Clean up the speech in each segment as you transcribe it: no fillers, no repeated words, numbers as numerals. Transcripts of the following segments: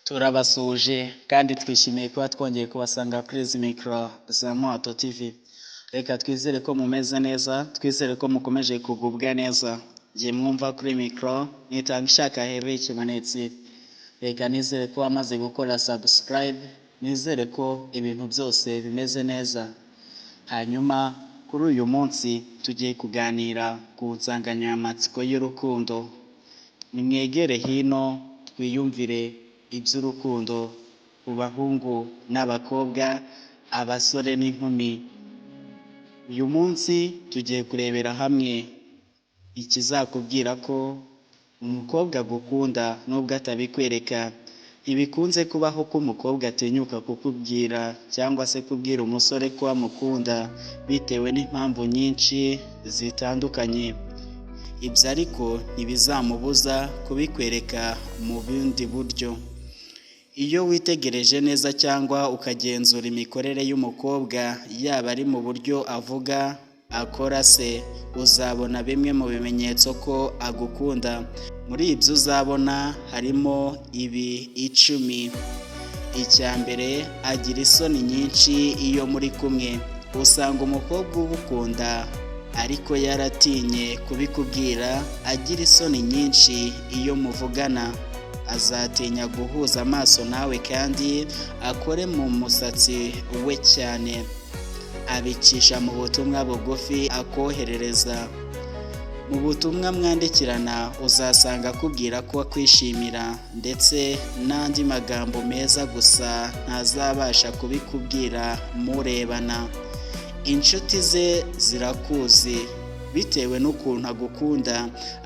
Turabasuhuje kandi twishimiye kuba twongeye kubasanga kuri izi mikoro za Muhato TV. Reka twizere ko mumeze neza, twizere ko mukomeje kugubwa neza. Njye mwumva kuri mikoro Nitangishaka Eric Manetsi. Reka nizere ko wamaze gukora subscribe, nizere ko ibintu byose bimeze neza. Hanyuma kuri uyu munsi tugiye kuganira ku nsanganyamatsiko y'urukundo. Nimwegere hino twiyumvire iby'urukundo ku bahungu n'abakobwa, abasore n'inkumi. Uyu munsi tugiye kurebera hamwe ikizakubwira ko umukobwa agukunda nubwo atabikwereka. Ntibikunze kubaho ko umukobwa atinyuka kukubwira cyangwa se kubwira umusore ko amukunda bitewe n'impamvu nyinshi zitandukanye. Ibyo ariko ntibizamubuza kubikwereka mu bundi buryo. Iyo witegereje neza cyangwa ukagenzura imikorere y'umukobwa yaba ari mu buryo avuga, akora se, uzabona bimwe mu bimenyetso ko agukunda. Muri ibyo uzabona harimo ibi 10. Icya mbere, agira isoni nyinshi iyo muri kumwe. Usanga umukobwa ugukunda ariko yaratinye kubikubwira, agira isoni nyinshi iyo muvugana. Azatinya guhuza amaso nawe kandi akore mu musatsi we cyane. Abicisha mu butumwa bugufi akoherereza. Mu butumwa mwandikirana uzasanga akubwira ko akwishimira ndetse n'andi magambo meza, gusa ntazabasha kubikubwira murebana. Inshuti ze zirakuzi, bitewe n'ukuntu agukunda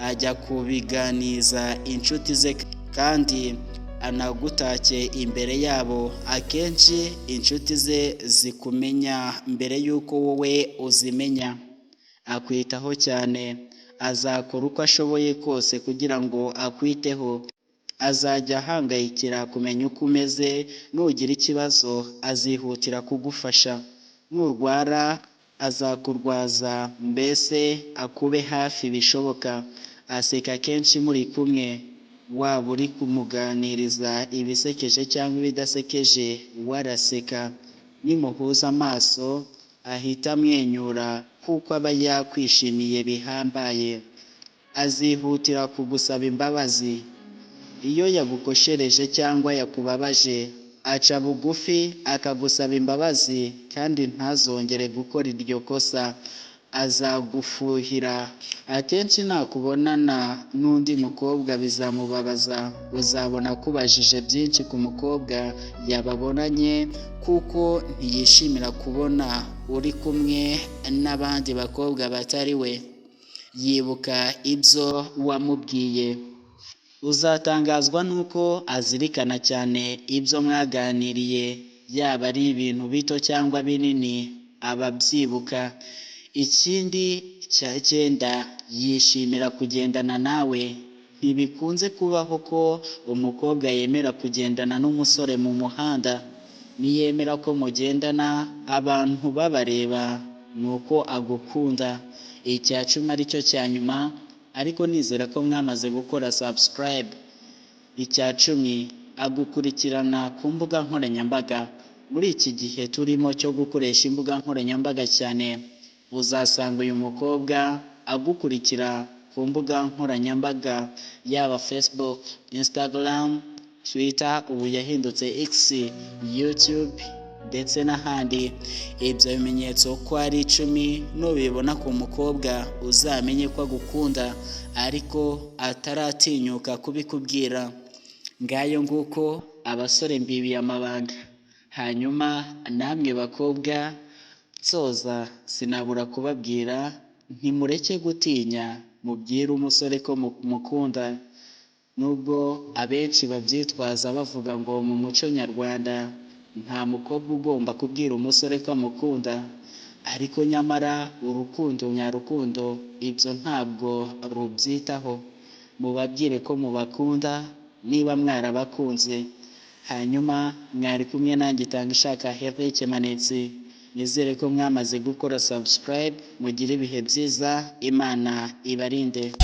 ajya kubiganiza inshuti ze kandi anagutake imbere yabo. Akenshi inshuti ze zikumenya mbere y'uko wowe uzimenya. Akwitaho cyane, azakora uko ashoboye kose kugira ngo akwiteho. Azajya ahangayikira kumenya uko umeze, nugira ikibazo azihutira kugufasha. Nurwara azakurwaza, mbese akube hafi bishoboka. Aseka kenshi muri kumwe, waba uri kumuganiriza ibisekeje cyangwa ibidasekeje we araseka. Nimuhuza amaso ahita amwenyura kuko aba yakwishimiye bihambaye. Azihutira kugusaba imbabazi. Iyo yagukoshereje cyangwa yakubabaje aca bugufi akagusaba imbabazi kandi ntazongere gukora iryo kosa. Azagufuhira. Akenshi nakubonana n'undi mukobwa bizamubabaza. Uzabona akubajije byinshi ku mukobwa yababonanye kuko ntiyishimira kubona uri kumwe n'abandi bakobwa batari we. Yibuka ibyo wamubwiye. Uzatangazwa n'uko azirikana cyane ibyo mwaganiriye, yaba ari ibintu bito cyangwa binini aba abyibuka. Ikindi cya 9, yishimira kugendana nawe. Ntibikunze kubaho ko umukobwa yemera kugendana n'umusore mu muhanda. Niyemera ko mugendana abantu babareba ni uko agukunda. Icya 10 aricyo cya nyuma, ariko nizera ko mwamaze gukora subscribe. Icya 10, agukurikirana ku mbuga nkoranyambaga. Muri iki gihe turimo cyo gukoresha imbuga nkoranyambaga cyane, uzasanga uyu mukobwa agukurikira ku mbuga nkoranyambaga, yaba Facebook, Instagram, Twitter ubu yahindutse X, YouTube ndetse n'ahandi. Ibyo bimenyetso ko ari 10 nubibona ku mukobwa uzamenye ko agukunda ariko ataratinyuka kubikubwira. Ngayo nguko abasore mbibiye amabanga. Hanyuma namwe bakobwa nsoza sinabura kubabwira ntimureke gutinya, mubwire umusore ko mumukunda. Nubwo abenshi babyitwaza bavuga ngo mu muco nyarwanda nta mukobwa ugomba kubwira umusore ko amukunda, ariko nyamara urukundo nyarukundo ibyo ntabwo rubyitaho. Mubabwire ko mubakunda niba mwarabakunze. Hanyuma mwari kumwe nanjye Itangishaka Eric Manetsi. Nizere ko mwamaze gukora subscribe, mugire ibihe byiza, Imana ibarinde.